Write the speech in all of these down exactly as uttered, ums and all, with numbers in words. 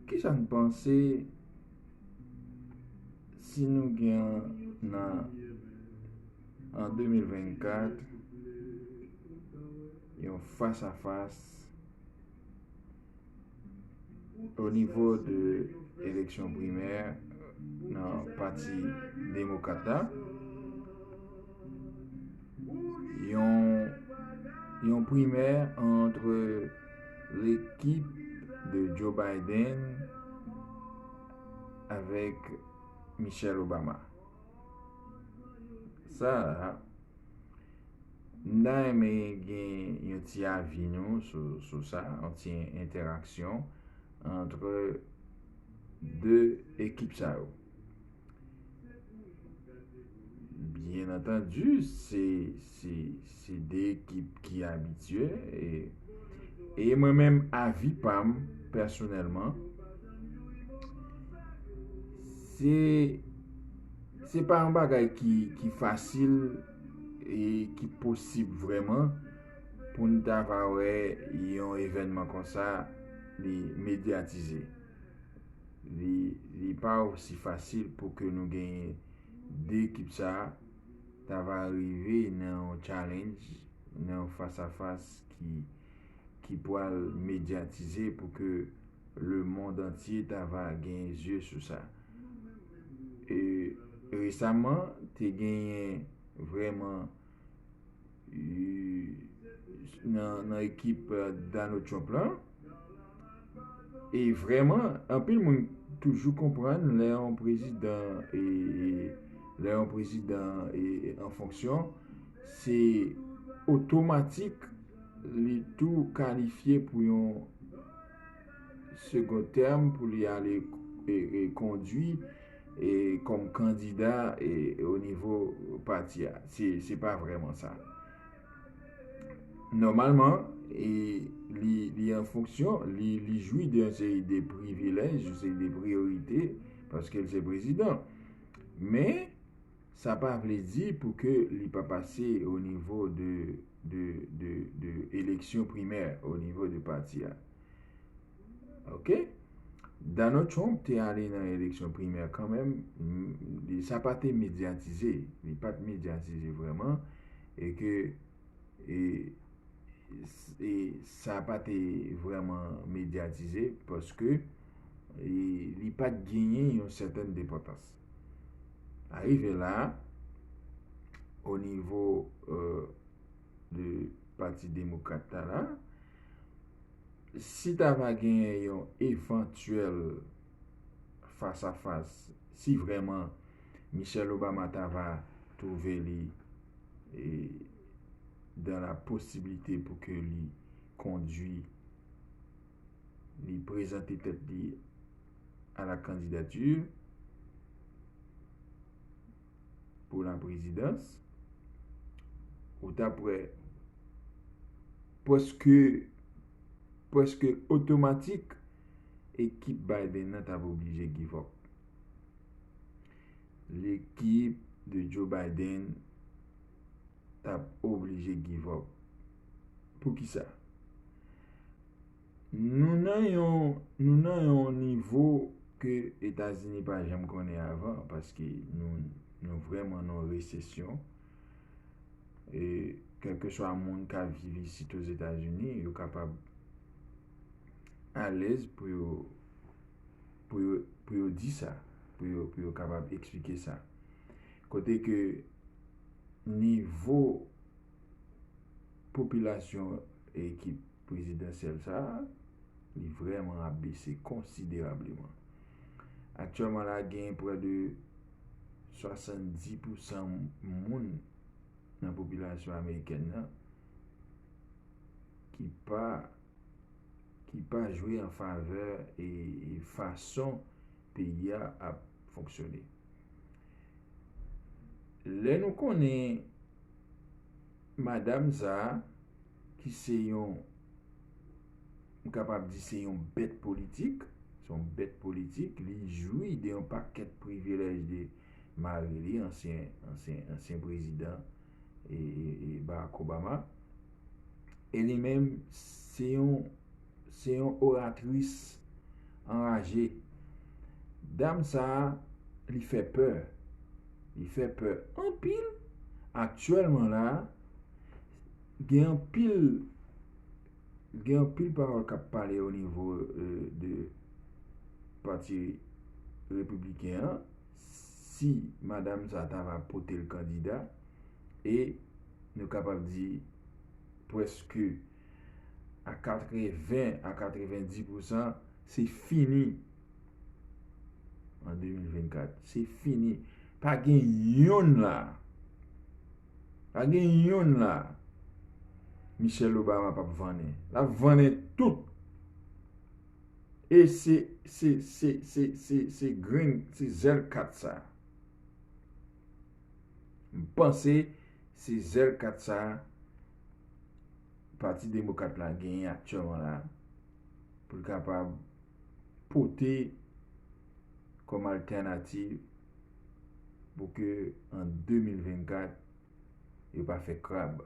Kisa n panse si nou gen nan an de mil vennkat yon fas a fas o nivo de eleksyon primè nan Pati Demokrat la, yon, yon primè ant lekip de Joe Biden avèk Michelle Obama. Sa a, m ta renmen gen yon ti avi nou sou, sou sa, yon ti entèraksyon ant de ekip sa yo. Byen antandi, se, se, se de ekip ki abitye e, e mwen menm, avi pa m, pèsonèlman, se, se pa yon bagay ki, ki fasil e ki posib vrèman pou n ta va wè yon evènman konsa li medyatize. Li, li pa osi fasil pou ke nou genyen de ekip sa a ta va rive nan yon challenge, nan yon fas a fas ki, ki pral medyatize pou ke lemonn antye ta va gen zye sou sa. E resaman, te genyen vrèman, e, nan, nan ekip, e, Donald Trump la. E vrèman, anpil moun toujou konprann lè yon prezidan, e, e, lè yon prezidan, e, e, an fonksyon, se otomatik li tou kalifye pou yon second term pou li ale, e, e, kondui, e, kòm kandida, e, o nivo pati a. Se, se pa vrèman sa. Nòmalman, e, li, li an fonksyon, li, li jwi de yon seri de privilèj, yon seri de priyorite, paske l se prezidan. Men, sa pa vle di pou ke li pa pase o nivo de, de, de, de eleksyon primè, o nivo de pati a. Oke? Donald Trump te ale nan eleksyon primè kanmenm, m, li, sa pa te medyatize, li pa t medyatize vrèman, e ke, e, e sa pa te vrèman medyatize paske, e, li pa t genyen yon sètèn enpòtans. Arive la, o nivo, e, de Pati Demokrat la, la, si ta va genyen yon evantyèl fas a fas, si vrèman Michelle Obama ta va twouve li, e, dan la posiblite pou ke li kondui, li prezante tèt li a la kandidati pou la prezidans, ou t ap wè prèske, prèske otomatik, ekip Biden nan t ap oblije give up. Lekip de Joe Biden t ap oblije give up. Poukisa? Nou nan yon, nou nan yon nivo ke Etazini pa janm konnen avan, paske nou, nou vrèman nan yon resesyon. E kèlkeswa moun k ap viv isit Ozetazini, yo kapab alèz pou yo, pou yo, pou yo di sa, pou yo, pou yo kapab eksplike sa. Kote ke nivo popilasyon ekip prezidansyèl sa a, li vrèman ap bese konsiderableman. Aktyèlman la, gen prè de swasanndis pousan moun nan popilasyon amerikèn nan ki pa, ki pa jwe an favè e, e fason peyi a ap fonksyone. Lè nou konnen madanm sa a, ki se yon, m kapab di se yon bèt politik, se yon bèt politik, li jwi de yon pakèt privilèj de mari li, ansyen, ansyen, ansyen prezidan, e, e, e Barack Obama. E li menm, se yon, se yon oratris anraje. Dam sa a, li fè pè. Li fè pè anpil. Aktyèlman la, gen anpil, gen anpil pawòl k ap pale o nivo, euh, de pati repibliken an. Si madanm sa ta va pote l kandida, e nou kapab di prèske a katreven a katrevendi pousan, se fini an de mil vennkat. Se fini. Pa gen yonn la. Pa gen yonn la. Michelle Obama p ap vannen. L ap vannen tout. E se, se, se, se, se, se grenn, se zèl kat sa. M panse se zèl kat sa Pati Demokrat la genyen aktyèlman la pou l kapab pote kòm altènativ pou ke an de mil vennkat yo pa fè krab.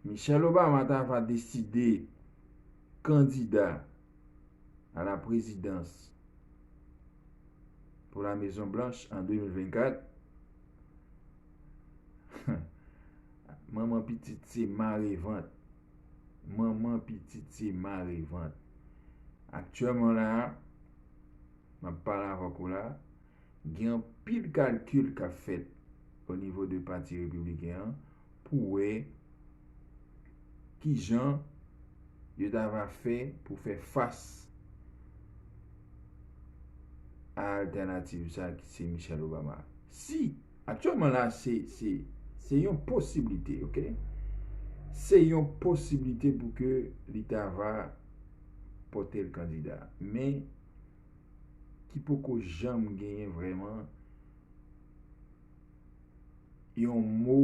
Michelle Obama ta va deside kandida a la prezidans pou la Mezon Blanch an de mil vennkat, manman pitit se mare vant. Manman pitit se mare vant. Aktyèlman la, m ap pale avèk ou la, gen anpil kalkil k ap fèt o nivo de Pati Repibliken an pou wè kijan yo ta va fè pou fè fas a altènativ sa ki se Michelle Obama. Si, aktyèlman la, se, se, se yon posiblite, oke? Se yon posiblite pou ke li ta va pote l kandida. Men, ki poko janm genyen vrèman yon mo,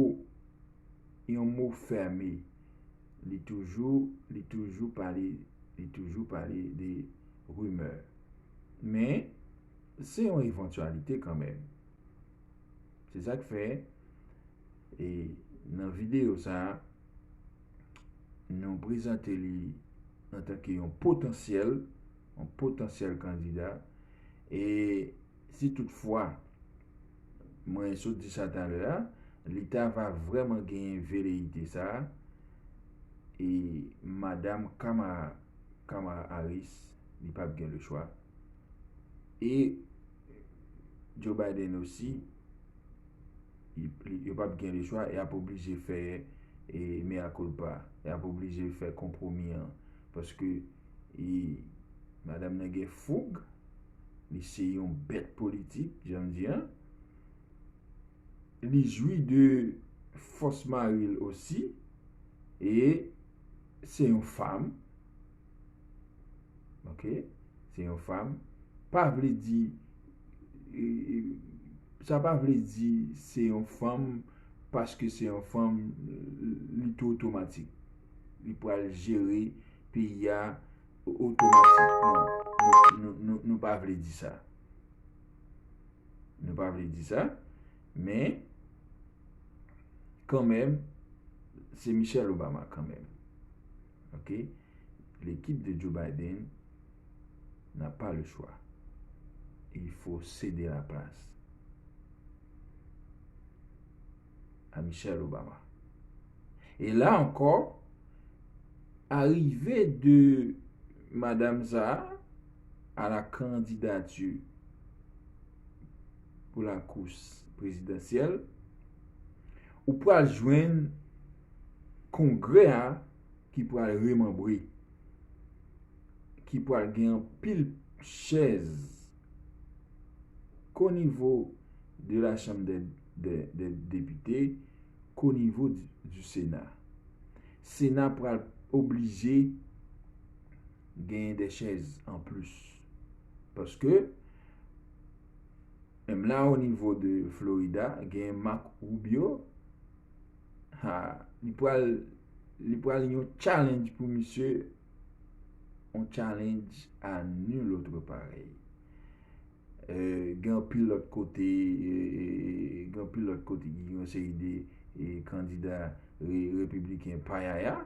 yon mo fèmen. Li toujou, li toujou pale, li toujou pale de rimè. Men, se yon evantyalite kanmenm. Se sa k fè, e nan videyo sa a, nou prezante li antanke yon potansyèl, yon potansyèl kandida. E si toutfwa, mwen sot di sa talè a, li ta va vrèman genyen veleyite sa a, e madanm Kamala, Kamala Harris, li p ap gen lechwa. E Joe Biden osi, li, li, yo p ap gen lechwa, y ap oblije fè, e, mea culpa, y ap oblije fè konpwomi an, paske, e, madanm nan gen foug, li se yon bèt politik, jan m di an, li jwi de fòs mari l osi, e se yon fanm, oke, se yon fanm, pa vle di, e, e, sa pa vle di se yon fanm paske se yon fanm, li tou otomatik. Li pral jere peyi a otomatik. Non, nou, nou, nou, nou pa vle di sa. Nou pa vle di sa, men kanmenm, se Michelle Obama kanmenm. Oke? L'équipe de Joe Biden n'a pas le choix. Il faut céder la place à Michelle Obama. E la ankò, arive de madanm sa a à la candidature pour la course présidentielle, ou pral jwenn kongrè a ki pral remanbre, ki pral gen anpil chèz, ko nivo de la Chambre des, des, des députés, ko nivo du, du Sénat. Sena pral oblije genyen de chèz an plis. Paske, menm la, o nivo de Florida, gen Marco Rubio. Ha, li pral, li pral yon challenge pou misye, yon challenge à nul autre pareil. Euh, gen anpil lòt kote, euh, gen anpil lòt kote ki gen yon seri de, euh, kandida re-, repibliken payaya.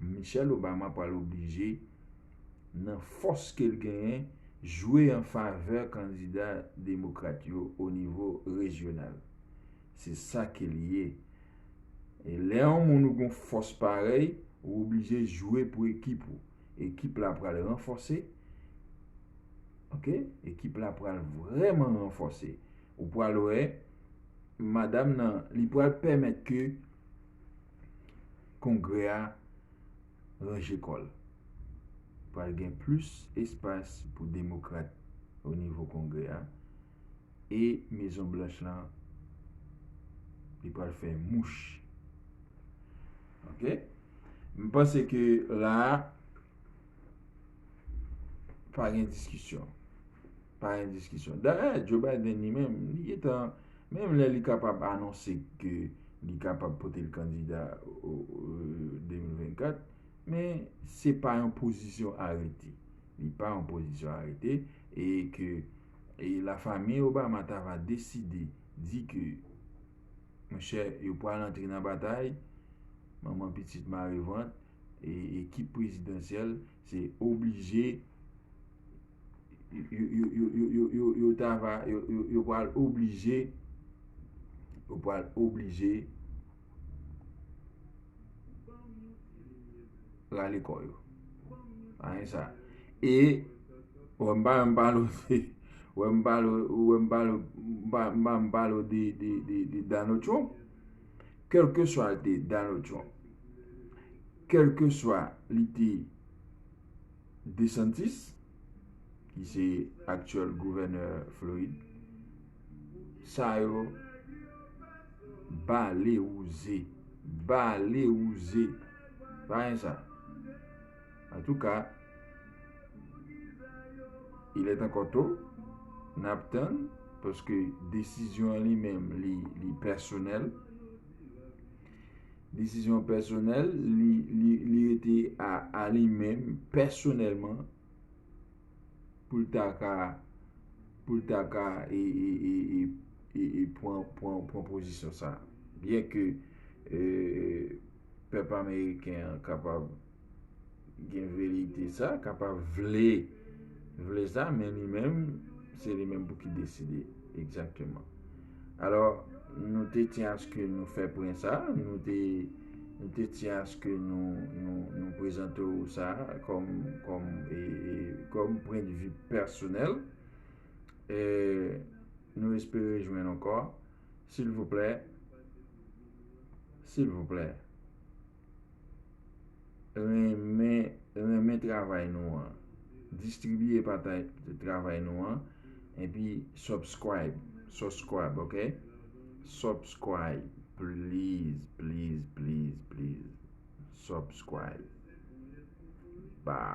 Michelle Obama pral oblije, nan fòs ke l genyen, jwe an favè kandida demokrat yo o nivo rejyonal. Se sa ke l ye. E lè yon moun ou gen fòs parèy, ou oblije jwe pou ekip ou. Ekip la pral ranfòse. Ok? Ekip la pral vrèman ranfòse. Ou pral wè, madanm nan, li pral pèmèt ke Kongrè a ranje kò l. Pral gen plis espas pou demokrat o nivo Kongrè a. E Mezon Blanch lan, li pral fè mouch. Ok? M panse ke la a, pa gen diskisyon. Pa gen diskisyon. Dayè, Joe Biden li menm, li gentan, menm lè li kapab anonse ke li kapab pote l kandida o, o, de mil vennkat, men se pa yon pozisyon arete. Li pa yon pozisyon arete e ke e lafanmi Obama ta va deside di ke, monchè, yo pral antre nan batay, manman pitit mare vant, e ekip prezidansyèl, se oblije, yo, yo, yo, yo, yo, yo, yo ta va, yo, yo, yo pral oblije, yo pral oblije rale kò yo. Anyen sa. E, wè m pa, m pale, wè m pale, wè m pale, m pa, m pa, m pale de, de, de, de Donald Trump. Kèlkeswa l te Donald Trump, kèlkeswa li te DeSantis, ki se aktyèl gouvènè Florid, sa yo bale wouze, bale wouze. Pa gen sa. Antouka, il est encore tôt, n ap tann, paske desizyon an li menm, li, li pèsonèl. Desizyon pèsonèl, li, li, li rete a, a li menm, pèsonèlman, pou l ta ka, pou l ta ka, e, e, e, e, e, e pran, pran, pran pozisyon sa. Byen ke, e, pèp ameriken an kapab gen veleyite sa, kapab vle, vle sa, men li menm, se li menm pou ki deside. Egzakteman. Alò, nou te tyen aske nou fè pwen sa, nou te, nou te tyen aske nou, nou, nou prezante w sa kòm, kòm, e, e, kòm pwendvi pèsonèl. E, nou espere jwenn ankò. Silvouplè, silvouplè, renmen, renmen travay nou an. Distribiye, pataje travay nou an. Epi subscribe, subscribe, ok? Subscribe, please, please, please, please. Subscribe. Bow.